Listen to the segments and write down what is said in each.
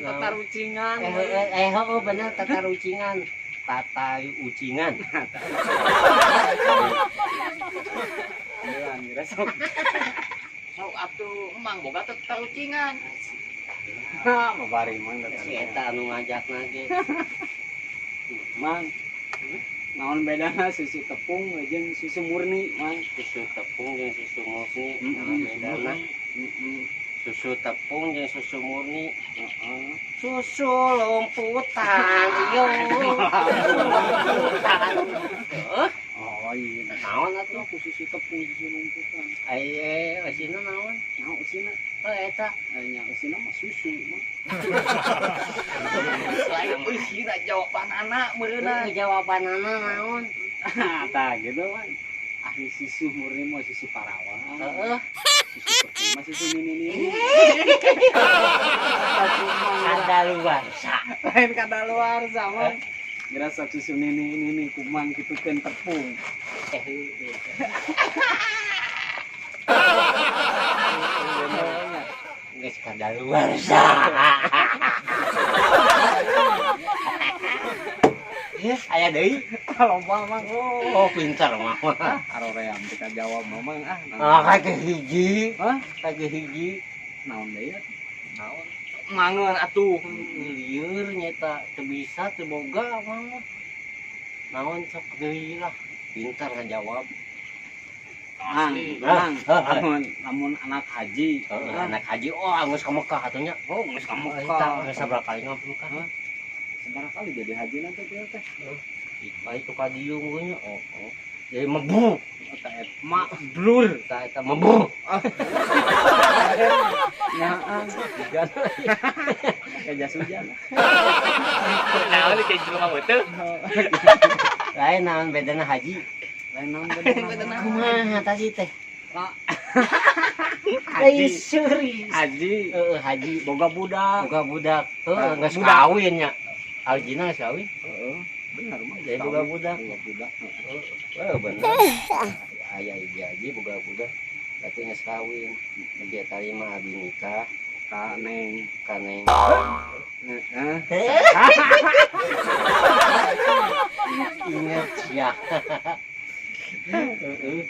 Tatarucingan, tatarucingan. Oh bener tatarucingan. Tatai ucingan. Beneran geura sok. Sok atuh emang boga tatarucingan. Ha, babari mang Si eta anu ngajakna ge. Mang. Naon bedana susu tepung jeung susu murni, Mang? Susu tepung jeung susu murni, naon bedana? Susu tepung jeung susu murni. Susu lumputan, iyo. Lumputan. Oh iya. Naon atuh? Aku susu tepung, susu lumputan. Ai eusina naon? Naon eusina? Oh eta. Nya eusina mah susu mah. Lain eusina jawabanana meureunna. Jawabanana naon? Tah gitu kan. Ahli susu murni mah susu parawan. Heeh. Susu tepung mah susu nini-nini. Kadaluarsa. Lain kadaluarsa mah. Geura sok susu nini-nini kumang kitukeun tepung. Geus kadaluarsa. Aya deui. Loba mang. Oh, pintar mah. Aroream teu kajawab mamang ah. Ah, kage hiji. Hah? Kage hiji. Naon deui atuh? Naon? Mangeun atuh. Lieur nyeta teu bisa teu boga mah. Naon sok deui lah. Pintar ngajawab. Mang, mang, lamun anak haji. Anak haji oh geus ka Mekah atuh nya. Oh, geus ka Mekah. Mekah. Geus sabaraha kali ka Mekah? Sabaraha kali jadi haji nanti teh? Baik ka dieu nya. Oh, oh. Jadi mebu. Eta makblur. Eta mebu. Nyaang. Hujan. Kayak jas hujan. Naon kayak jelema beuteung. Lain naon bedana haji? Lain naon bedana. Kumaha tadi teh? Haji. Seuri. Haji. Heeh, haji boga budak. Boga budak. Heeh, geus Budak. kawin nya. Hajina geus kawin. Heeh, bener mah. Jadi boga budak. Boga budak. Heeh, bener. Aya hiji haji boga budak. Berarti geus kawin. Dia tadi mah abi nikah Ka neng. Ka neng. Heeh. Ingat sia. Heeh.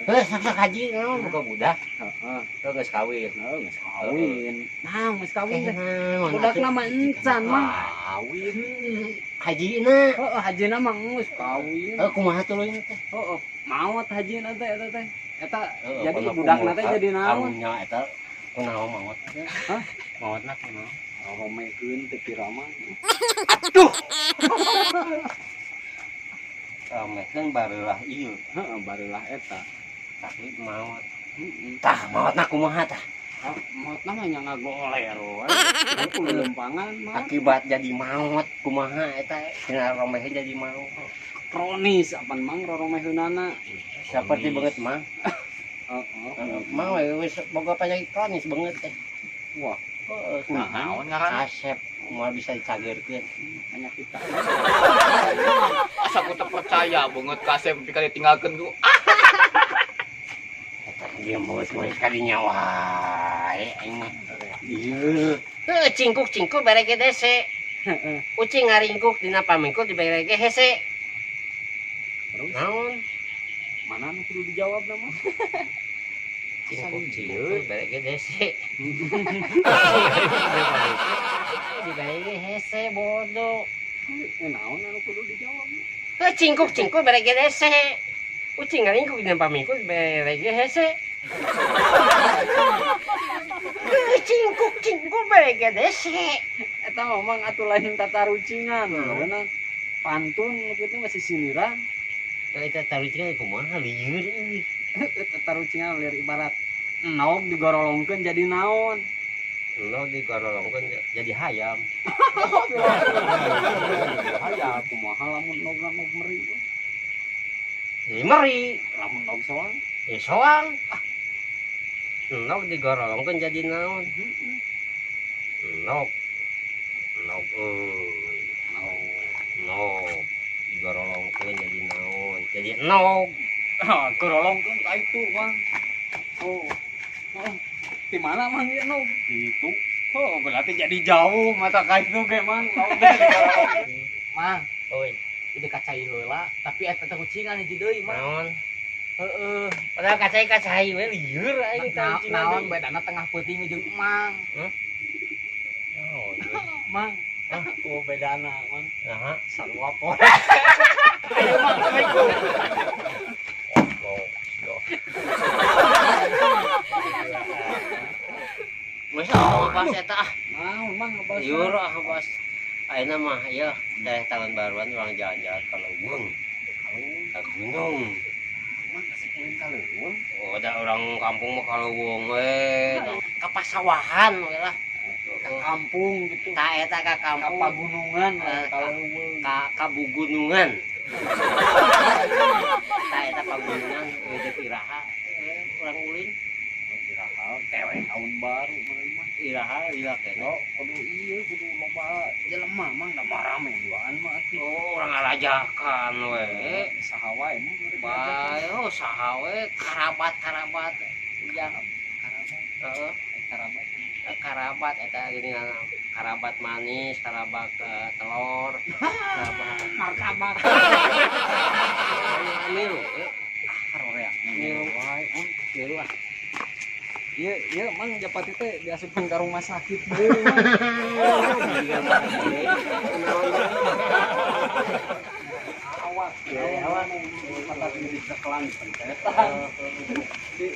Heuh, sok haji naon boga budak. Heeh. Heuh, geus kawin. Heeh, geus kawin. Nah, geus kawin teh. Naon Budakna mah encan mah. Kawin. Hajina. Heeh, hajina mah geus kawin. Heuh, kumaha tuluyna teh? Heeh, maot hajina teh eta teh. Eta Heeh, jadi pernah budakna teh kumur, jadi naon? Karunya eta kunaon maot teh? Hah? Maotna kunaon? Romekeun teh pirama. Aduh. Romekeun barulah ieu. Heeh, barulah eta. Tapi maot. Heeh. Tah, maotna kumaha tah? Maotna mah nya ngagoler we. Kudu lempangan mah. Akibat jadi maot kumaha eta tina romekeun jadi maot. Kronis apan mang roromeheunana. Seperti banget mang. Heeh. Mang we wis boga penyakit kronis banget teh. Wah, heeh, Naon ngaranna? Asep moal bisa dicageurkeun. Penyakit. Asa ku teu percaya beungeut ka Asep pika ditinggalkeun ku. Eta dia geus kadinya wae aing mah. Ieu. Heuh, cingkuk-cingkuk bere ge dese. Ucing ngaringkuk dina pamingkuk dibere ge hese. Terus Naon? Mana nu kudu dijawab na mah? Cingkuk-cingkuk bere ge dese. Dibere ge hese bodoh. Naon anu kudu dijawab? Heuh, cingkuk-cingkuk bere ge dese. Ucing ngaringkuk dina pamingkuk dibere ge hese. Heuh, cingkuk-cingkuk bere ge dese. Eta mah mang atuh lain tatarucingan, bener. Pantun kitu masih sindiran. Eta tarucingan kumaha lieur euy. Tatarucingan lieur ibarat endog digorolongkeun jadi naon? Endog digorolongkeun jadi hayam. Hayam kumaha lamun endogna endog meri? Jadi meri. Lamun endog soang? Ya soang. Endog digorolongkeun jadi naon? Endog. Endog euy. Endog digorolongkeun jadi naon? Jadi endog. Ah, gorolongkeun ka itu, Mang. Oh. Oh. Di mana Mang ieu endog? Itu. Oh, berarti jadi jauh mata kait tuh ge, Mang. Mang, Oi, udah kacai heula, tapi eta teh ucingan hiji deui, Mang. Naon? Heeh. Padahal kacai-kacai we lieur aing Na, teh ucingan naon deui. bedana tengah peuting jeung Mang. Naon? Mang. Oh, bedana, Mang. Naha? Sarua poe. Ayo, Mang, assalamualaikum. Oh, Geus ah, bahas eta ah. Naon, Mang, ngebahas. Lieur ah bahas. Ayeuna mah ieu teh tahun baruan urang jalan-jalan ka leuweung, ka gunung. Mang kasih ulin ka leuweung. Oh, da orang kampung mah ka leuweung we. Ka pasawahan we lah. Ka kampung gitu. Ta eta ka Ka kampung, pagunungan lah, Eh, ka leuweung. ka bugunungan. Ta eta pagunungan eueuh iraha urang ulin. Iraha kewe tahun baru meureun mah. Iraha lila kene. Oh, kudu ieu kudu loba jelema, Mang, da marame duaan mah atuh. Oh, urang ngarajakan we. Saha wae, Mang, meureun. Bae, oh saha we karabat-karabat. Ya, Karabat, heeh. karabat. Karabat eta gini karabat manis, karabat telur, karabat Martabak. milu, Karoreak. Milu. Wae, Mang. Milu ah. Ieu ieu Mang Japati teh diasupkeun ka rumah sakit deui, Mang. Awak, Ya, awak. Mata di cekelan pencetan. Di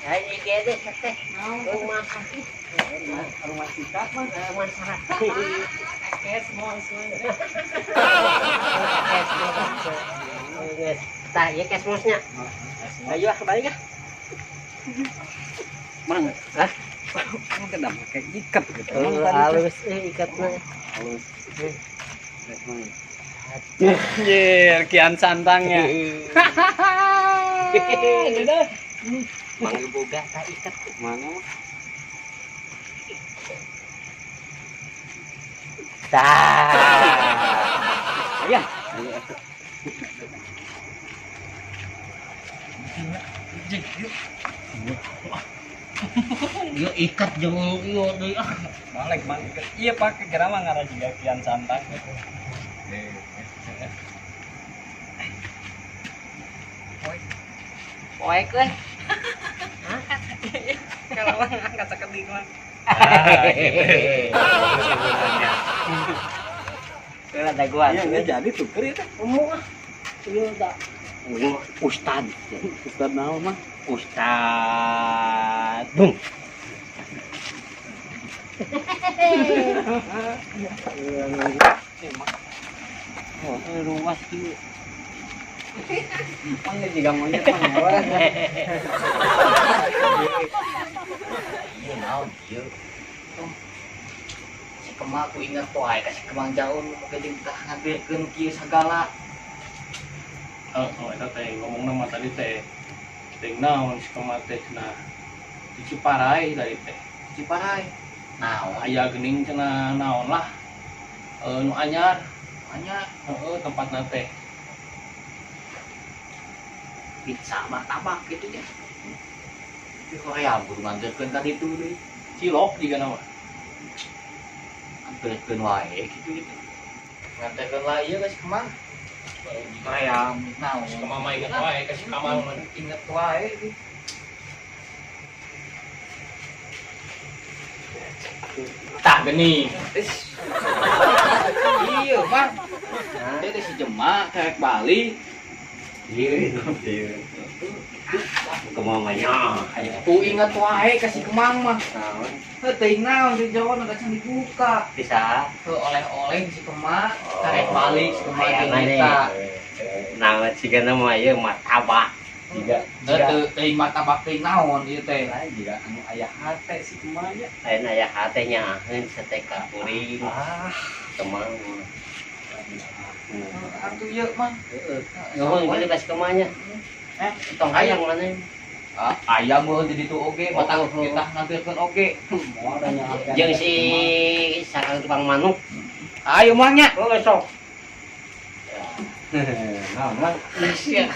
Hai IGD teh. Rumah sakit. Rumah sikat, Mang. Rumah sakit. Kesmos. Kesmos. Tah, ieu kesmosnya. Ayo ah kebalik ah. Mang. Hah? Mang kena make ikat gitu. Mang, tadi teh. Halus ikatna. Halus. Mang. Anjir, kian santangnya. Sudah. Mang boga tah ikat. Mana, Mang? Tah. Ya. Ieu ikat jeung ieu deui ah. Balik, Mang. Iya, pakai kira mah ngarah juga kian santang gitu. Poek euy. Kalau Mang angkat sakedik, Mang. Heula dagoan. Iya, nggak jadi tuker ya teh. Umum ah. Ieu da. Ustad. Ustad naon, Mang? Ustad. Bung. Oh, luas kieu. Mang juga monyet, Mang. Wah. Ieu naon ieu? Si Kemang aku ingat wae ka si Kemang jauh nu make jeung tah ngantirkeun kieu sagala. Oh, oh eta teh ngomongna mah tadi teh. Teh naon si Kemang teh cenah. Di Ciparai tadi teh. Ciparai. Naon? Aya geuning cenah naon lah. Nu anyar, Anyar heeh tempatna teh. Pizza martabak gitu nya. Tapi hoream kudu nganterkeun ka ditu deui. Cilok juga nama. Nganterkeun wae kitu gitu. Nganterkeun lah ieu ka si Kemang. Hoream naon. Si Kemang mah inget wae ka si Kamal mah. Inget wae gitu. Tah geuning. Iya, Mang. Teh si Jema kerek balik. Iya. Kemamanya. Ku inget wae ka si Kemang mah. Naon? Heuh teuing naon di Jawa nu can dibuka. Bisa. Heuh oleh-oleh si Kemang karek balik si Kemang Aya jeung mane. eta. Naon sigana mah ieu martabak. Jika Heuh teuing martabak teuing naon ieu teh. lain jika anu aya hate si Kemang nya. Lain aya hate nya aheun sate ka kuring. Ah, Kemang. Atuh ieu mah. Heeh. Nuhun kitu ka si Kemangnya. Eh, Tong hayang mana? Ah, ayam meureun di ditu oge, batang Oh, oh. kita ngantirkeun oge. moal da nya. Jeung si sakang tukang manuk. Ayo Mang nya. Oh, sok. Nah, Mang. Sia.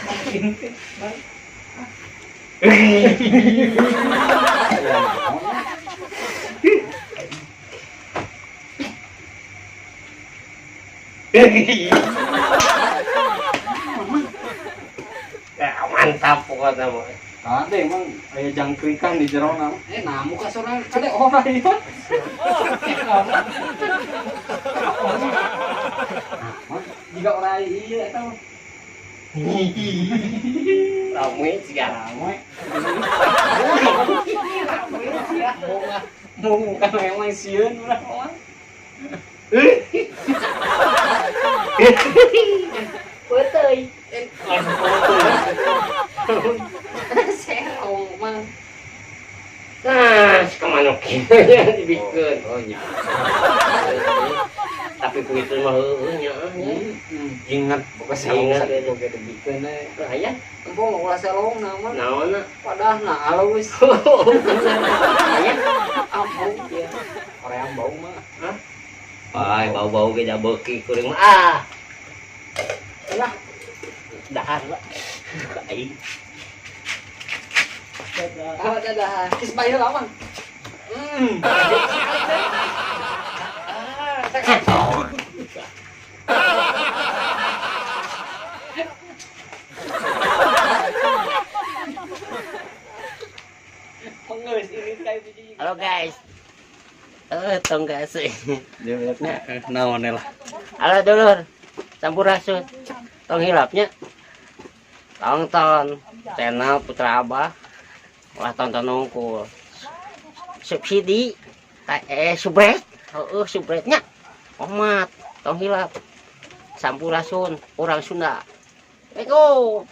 Ya, mantap pokoknya mah. Kade emang aya jangkrikan di jero na. Namu ka sorangan kade ora ieu. Jika ora ieu eta mah. Rame sih Rame. Bukan memang sieun urang mah. Betul. Serong mah. Nah, kemana kieu dibikeun. Oh nya. Tapi ku itu mah heueuh nya. Ingat pokoknya selong Ingat. sakitu ge dibikeun we. Aya Empung ulah selong na mah. naonna? Padahna alus. Aya Ampun ya. Koreang bau mah. Ai bau-bau ge da beuki kuring mah. Ah. Lah, Dahar lah. Aing. ah dadah. Ismail aman. Pengeus ini kayak begini. Halo guys. Tong gak sih. Naon lah. Halo dulur. Sampurasun. Tong hilapnya. Tonton channel Putra Abah. Ulah tonton nungkul. Subsidi subrek. Heeh, subreknya. Omat, tong hilap. Sampurasun, urang Sunda. Assalamualaikum.